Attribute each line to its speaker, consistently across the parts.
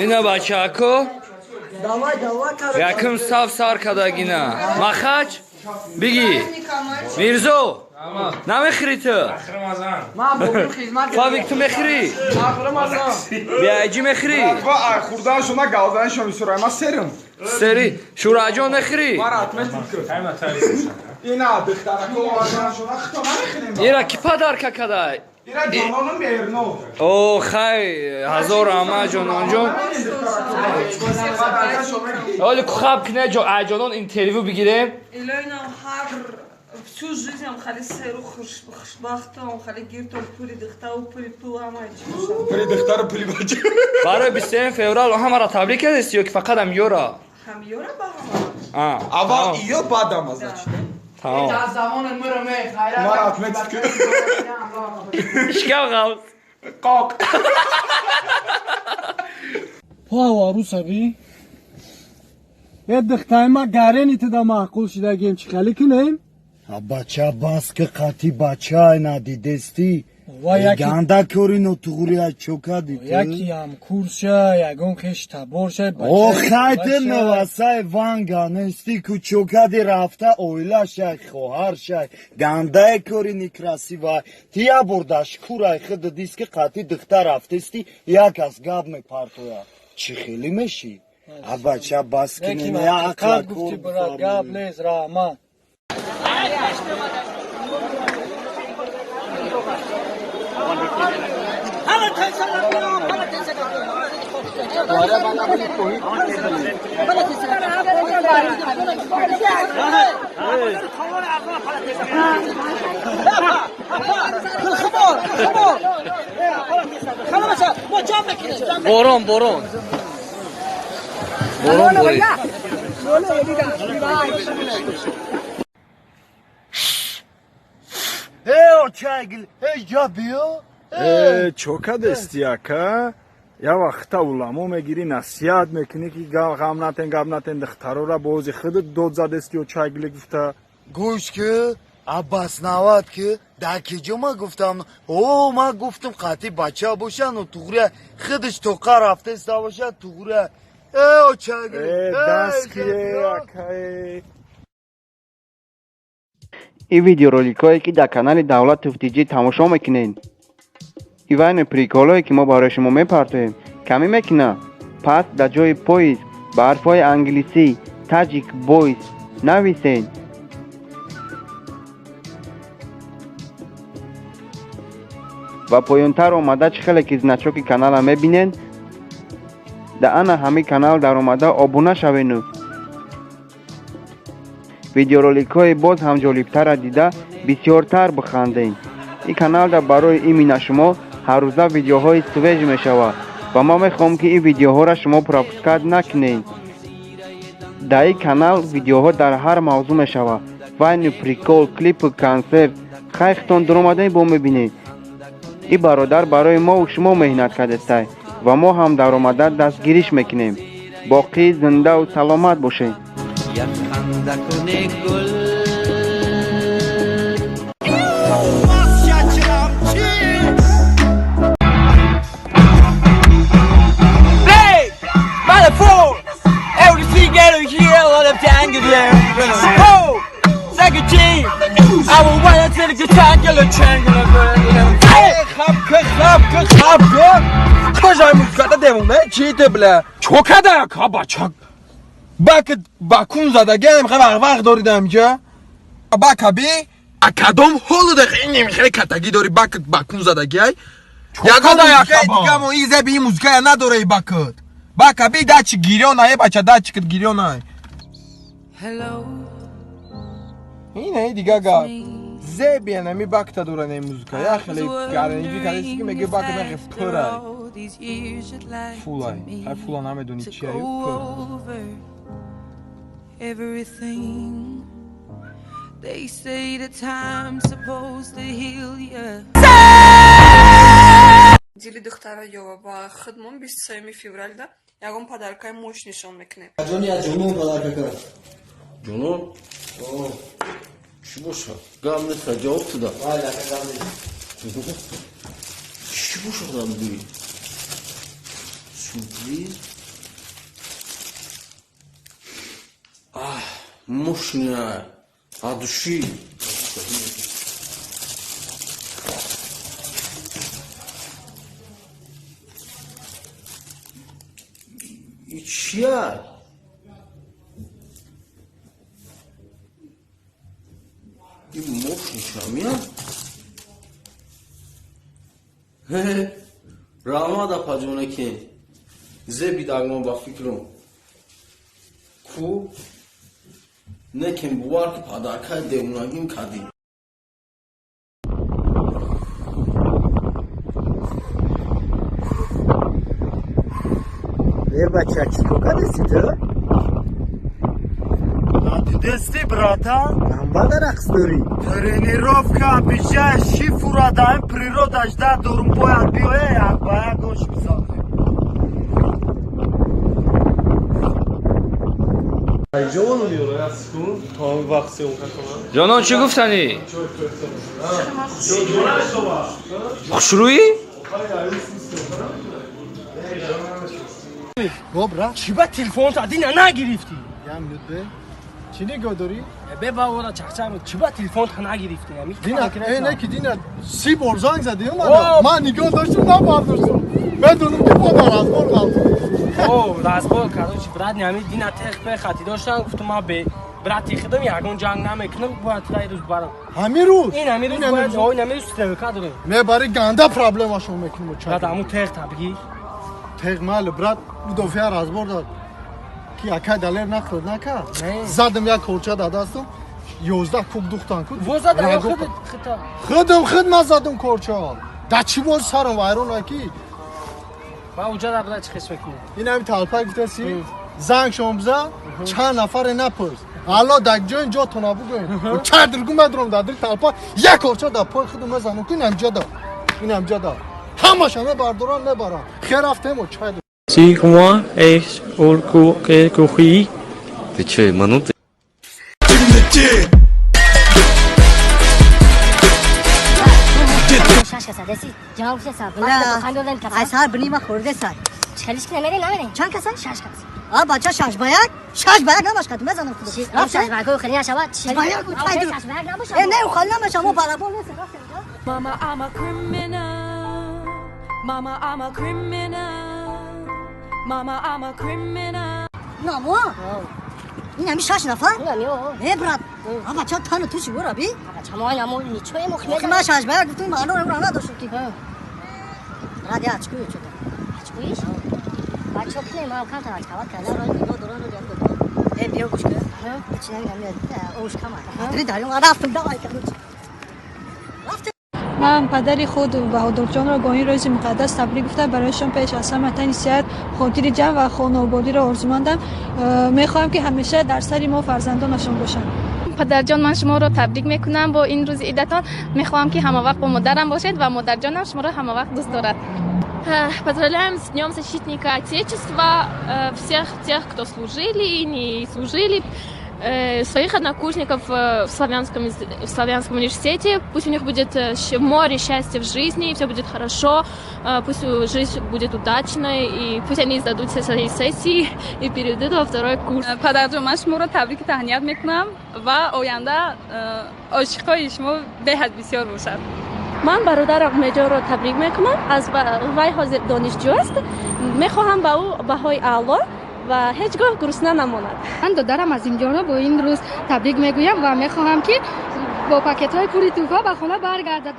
Speaker 1: Ина бачако. Якум саф сар кадагина. Махач биги. Мирзо. Намехӯрӣ ту? Фавик, ту мехӯрӣ? Биаҷи мехӯрӣ?
Speaker 2: Хурданшона галданшон бисёр, ма серим.
Speaker 1: Сери. Шураҷон мехӯрӣ?
Speaker 2: Ина духтарако оварданшона хито намехӯрем.
Speaker 1: Ира ки падарка кадай?
Speaker 2: Ира ҷонону Меҳрно.
Speaker 1: О, хай, ҳазор ама ҷононҷон. Оли кухаб кине ҷо аҷонон интервю бигирем.
Speaker 3: Илоинам ҳар всю жизнь ам хали серу хушбахтам, хали гиртом пули духтару пули пул ҳамаи чӣ бошам.
Speaker 2: Пули духтару пули бача.
Speaker 1: Барои 21 феврал ҳамаро табрик кардест ё ки фақат ам ёра?
Speaker 3: Ҳам ёра ба ҳама.
Speaker 2: Аввал ё баъдам, значит.
Speaker 1: Тамом.
Speaker 2: Мара отметить ки.
Speaker 1: Шикам ғавз.
Speaker 2: Қоқ.
Speaker 4: Пава русаби. Е духтаи ма гарени туда маъқул шидагем, чӣ хеле кунем?
Speaker 5: Бача, бас ки қати бачай надидестӣ. Ганда кори нотуғурия чокади.
Speaker 4: Яки ҳам курша, ягон хеш таборша.
Speaker 5: Охайте навасай ванга нести ку чокади рафта оилашай, хоҳаршай. Гандае кори некрасивай. Ти я бор дашкурай худ дидист ки қати духтар рафтести, як аз гап мепартоя. Чӣ хеле мешӣ? А бача, бас кунем,
Speaker 4: ақла гуфти, брат, гап нест, раҳмат.
Speaker 1: Борон, борон. Борон борид.
Speaker 5: Э, очагил, э, ҷа биё.
Speaker 2: Э, чокадести, ака? Я вақта уламо мегирӣ, насиҳат мекунӣ, ки ғам натен, гап натен духтарора, бози худат дод задести, очагиле гуфта.
Speaker 5: Гӯш ки, аббас навад ки дар киҷо ма гуфтам? О, ма гуфтам, қати бача боша, но туғрия худаш тоқа рафтеста боша, туғрия. Э, очагил.
Speaker 2: Э, даст ки, акае.
Speaker 6: Ин видеороликҳое, ки дар канали Давлатов Тиҷӣ тамошо мекунед, и вайну приколҳое, ки мо барои шумо мепартоем, камӣ мекунад. Пас дар ҷои поиск ба ҳарфҳои англисӣ Таҷик Бойс нависед ва поёнтар омада, чӣ хеле ки значоки канала мебинед, дар ана ҳамин канал даромада обуна шавену видеороликҳои боз ҳам ҷолибтарра дида, бисёртар бихандед. Ин каналда барои имина шумо ҳаррӯза видеоҳои свеж мешавад ва ман мехоҳам, ки ин видеоҳоро шумо пропускать накунед. Дар ин канал видеоҳо дар ҳар мавзӯъ мешавад: вайну прикол, клипу консерт. Хайхтон дуромадаи бо мебинед. Ин бародар барои мову шумо меҳнат кардестай ва мо ҳам даромада дастгириш мекунем. Боқӣ зиндаву саломат бошед.
Speaker 7: Як ханда куне гул.
Speaker 8: Кожай музиката девона чи те, бля, чо када, ака? Бача, бак бакун задагиам хе вақ вақ доридам ҷа бака би а кадом ҳолу да инем хеле катагӣ дори, бак бакун задагиай, ягон музикаи дигамо изеби ин музикая надора. Бакат бака би дачи гирёнае, бача, дачикат гирёнае. Инаи дига гап зеби анами бакта дора не музика я хеле гаранигӣ кардеси, ки меги бак нахе пурай фулай ҳай фула намедони чиаю пур.
Speaker 7: Everything they say, the time's supposed to heal ya.
Speaker 3: Дили духтара ёва ба худмон 23 февралда ягон подаркаи мощь нишон мекунем.
Speaker 9: Ҷони, я ҷонон подарка кард.
Speaker 10: Ҷонон? Чӣ бошад? Гап нест, ҷавоб туда.
Speaker 9: Вай, ака, гап нест.
Speaker 10: Чӣ бошад, ам? Сюрприз. Ах, мощная. От души. И чья? И мощный шамя? Раҳмат, апаҷонаке, зеби дагмон ба фикрум ку некем, бовар ки падаркаи девонагим кардӣ.
Speaker 9: Е, бача, чӣ кор кардасти ту?
Speaker 5: Дидести, братан?
Speaker 9: Ламбада рақс дорӣ.
Speaker 5: Тренировка бижа шифура даем, природа жда дорум, бояд биёя, як ба як ош бизанем.
Speaker 1: Ҷонон, чӣ гуфтанӣ? Хушрӯӣ?
Speaker 4: Бобра.
Speaker 11: Чӣ ба телефонта дина нагирифтӣ?
Speaker 4: Як минут бе. Чӣ нигоҳ дорӣ?
Speaker 11: Бе ба ора чахчах, чӣ ба телефонта нагирифтӣ?
Speaker 4: Дина, э, не ки дина 30 бор занг задӣ мана. Ман нигоҳ доштум, набардоштум. Медонам ки бо дар разбор ғалтум.
Speaker 11: О, разбор, короче, брат, ҳами дина тех пе хати доштам, гуфтум ман бе брати худам ягон ҷанг намекунам, бояд тура рӯз барам.
Speaker 4: Ҳамин рӯз?
Speaker 11: Ин ҳамин рӯз бояд, о, ин ҳамин рӯз стрелка дорем.
Speaker 4: Мебари, ганда проблемашон мекунем.
Speaker 11: Брат, ҳамун тех та бигир.
Speaker 4: Тех майли, брат, мудофиа разбор дад. Ки акай Далер нақл накард. Задам як корча дар дастам. 11 куб духтан ку.
Speaker 11: Во зада ё худат хита?
Speaker 4: Худам, худ ман задам корча. Да чӣ боз сарам вайрон аки?
Speaker 11: Ма уҷа да, брат, чӣ хис мекунӣ?
Speaker 4: Ин ҳами талпак гуфтаси, занг шом бизан, чанд нафаре напурс. Алло, дар ҷоин ҷотона бугӯем. Чадргу медурам дар дили талпа, як корча дар пои худам мезанам ку, инам ҷа да. Инам ҷа да. Ҳамаша мебардорам, мебарам. Хер рафтем, чай.
Speaker 10: Ты чё, ебанутый?
Speaker 12: Шаш каса деси ҷавоб каса. Ай сар бинима хӯрде сар. Чалиш ки намере, намере. Чанд каса? Шаш каса. А бача, шаш ба як? Шаш ба як намаш кад мезанам худо. Шаш ба як хеле нашавад. Шаш ба як шаш ба як набошад. Э, не, хали намеша, мо барабон нест.
Speaker 7: Mama, I'm a criminal. Mama, I'm a criminal. Mama, I'm a criminal.
Speaker 12: На мо? Ин ҳами шаш нафар? Э, брат, а бача, тану ту чӣ бора би? Бача, мо мо ничои мо хмеза. Ма шаш ба як гуфтум, маъно ро надоштум ки. Брат, я очкую чо-то. Очкуиш? Бача, кне ма камтар очкават карда, ро нигоҳ дорам, ро дорам. Э, биё гӯш кун. Чӣ намедонам, ош кама. Дри дарён рафтум, давай, короче.
Speaker 13: Ман падари худ Баҳодурҷонро бо ин рӯзи муқаддас табрик гуфта, барояшон пеш аз ҳама тани сиҳат, хотири ҷамъ ва хонаободиро орзумандам. Мехоҳам, ки ҳамеша дар сари мо фарзандонашон бошанд.
Speaker 14: Падарҷон, ман шуморо табрик мекунам бо ин рӯзи идатон. Мехоҳам, ки ҳамавақт бо модарам бошед ва модарҷонам шуморо ҳамавақт дӯст дорад.
Speaker 15: Поздравляем с Днем Защитника Отечества всех тех, кто служили и не служили, своих однокурсников в Славянском университете. Пусть у них будет море счастья в жизни, все будет хорошо, пусть жизнь будет удачной, и пусть они сдадут все свои сессии и перейдут во второй курс.
Speaker 3: Падарҷон, ман шуморо табрики таҳният мекунам ва оянда ошиқҳои шумо беҳад бисёр бошад.
Speaker 16: Ман бародар Аҳмедҷонро табрик мекунам, аз вай ҳозир донишҷӯ аст. Мехоҳам ба ӯ баҳои аъло ва ҳеҷ гоҳ гурусна намонад.
Speaker 17: Ман додарам Азимҷонро бо ин рӯз табрик мегӯям ва мехоҳам, ки бо пакетҳои пури тӯҳфа ба хона баргардад.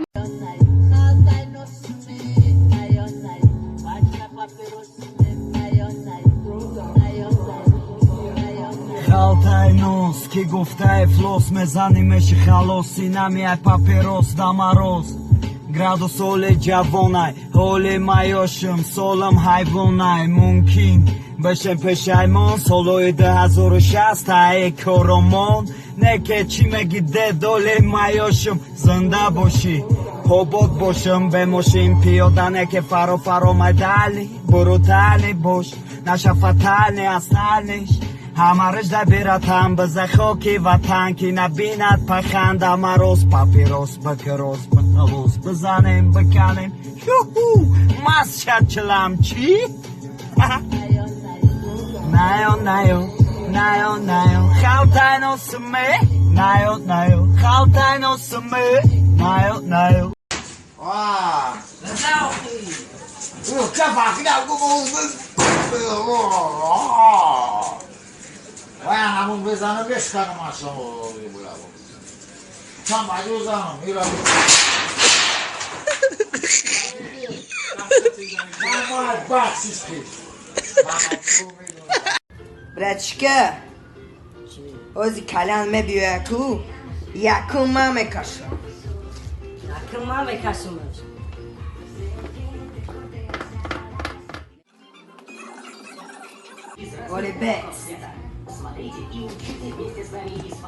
Speaker 5: Халтаи нос ки гуфтаи флос мезанӣ, меши халоси намеай папирос дамароз градус ҳоле ҷавонай, ҳоле маёшим солам ҳайвонай, мумкин бешем пешаймон солҳои 2060 таи коромон неке чӣ меги дедоле маёшим, зинда бошӣ, обод бошам, бе мошин пиёда неке фаро фаро майдали бурутали бош наша фатальный останешь ҳамараш да биратам биза хоки ватан, ки набинад паханда мароз папирос бикирос бихалос бизанем биканем, юху маст шад чилам чӣ.
Speaker 18: Наё, наё, наё, наё, халтай носуме, наё, наё, халтай носуме, наё, наё.
Speaker 19: 哇！我干嘛给他我همون بزنم بشکنم اصلا. چند بعدی بزنم میرم.
Speaker 20: Братишка, ози калян мебиёя ку, якум ман мекашам.
Speaker 12: Якум ман мекашам.
Speaker 20: Оли бес.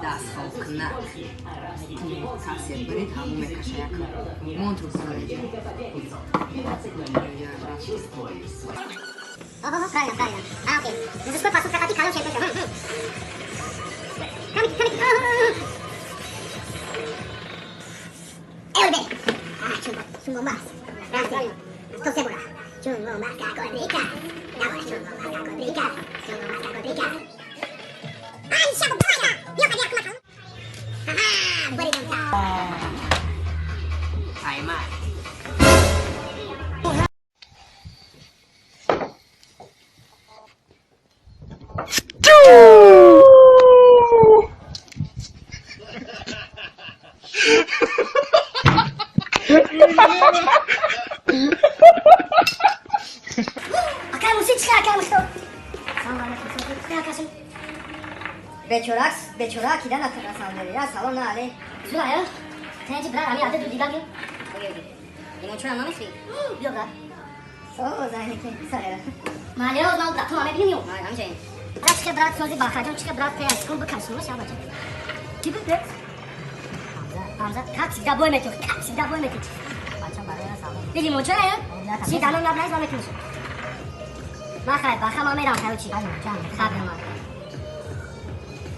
Speaker 20: Дастхобкунак. Касе бирид, ҳамун мекаша якум. Мон трубкаро иҷа.
Speaker 12: Ого, правильно, правильно. А, окей. Мужской посуд прокати, калон чемпион. Камики, камики. Эй, А, чун, чун бомбас. Правильно. Стоп, себура. Чун бомбас, какой приказ. Давай, чун бомбас, какой приказ. Чун бомбас, какой приказ. Ай, шабу, бая! Бьё, побег, макал. Ага, буридон.
Speaker 20: Аймай.
Speaker 12: Акай мусид чӣ акай мусид? Салом алейкум. Акашим. Бечоракс, бечора кида на самом деле. Я салом на але. Зура я. Тенчи брат, ами аде ду дигар ки. Лимончо нам намехри? Биё брат. Со зайне ки сара. Мале оз ман брат, ту маме бинем ю. Ҳамҷа. Брат чӣ брат сози бахаҷон чӣ брат те аз кун бикашим ша бача. Ки буд брат? Хамза, как всегда бой метёх, как всегда бой метёх. Бача барои салом. Би лимончо я? Чи данон набрайз ма метуниш. Бахай, баха ма мерам короче. Хаб ма.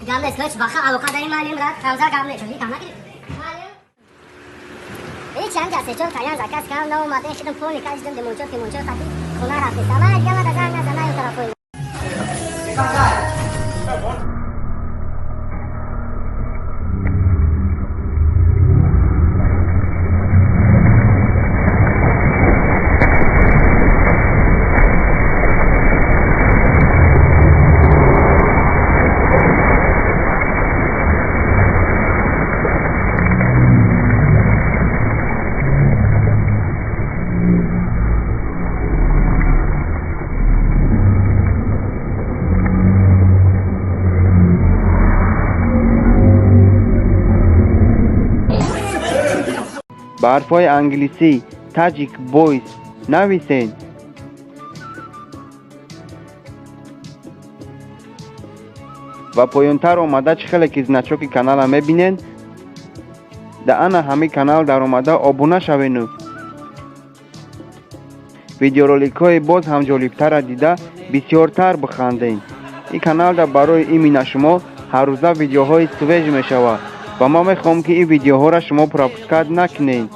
Speaker 12: Гап нест, короче, баха алоқа дарим маълим брат. Хамза гап нест. Чун гап нагирифт. Ҳеч ҳам ҷасечон каян заказ кардам, наомаден шидам полни кашидам лимончо пимончо хати хона рафтестам. Ай дига мада занг назан аю тарафои.
Speaker 6: Ба ҳарфҳои англисӣ Tajik Boys нависен. Ва поёнтар омада чӣ хеле ки значоки канала мебинен, да ана ҳамин канал даромада обуна шавену видеороликҳои боз ҳам ҷолибтарра дида бисёртар биханден. Ин каналда барои именно шумо ҳаррӯза видеоҳои свеж мешавад ва ман мехоҳам, ки ин видеоҳоро шумо пропускать накунед.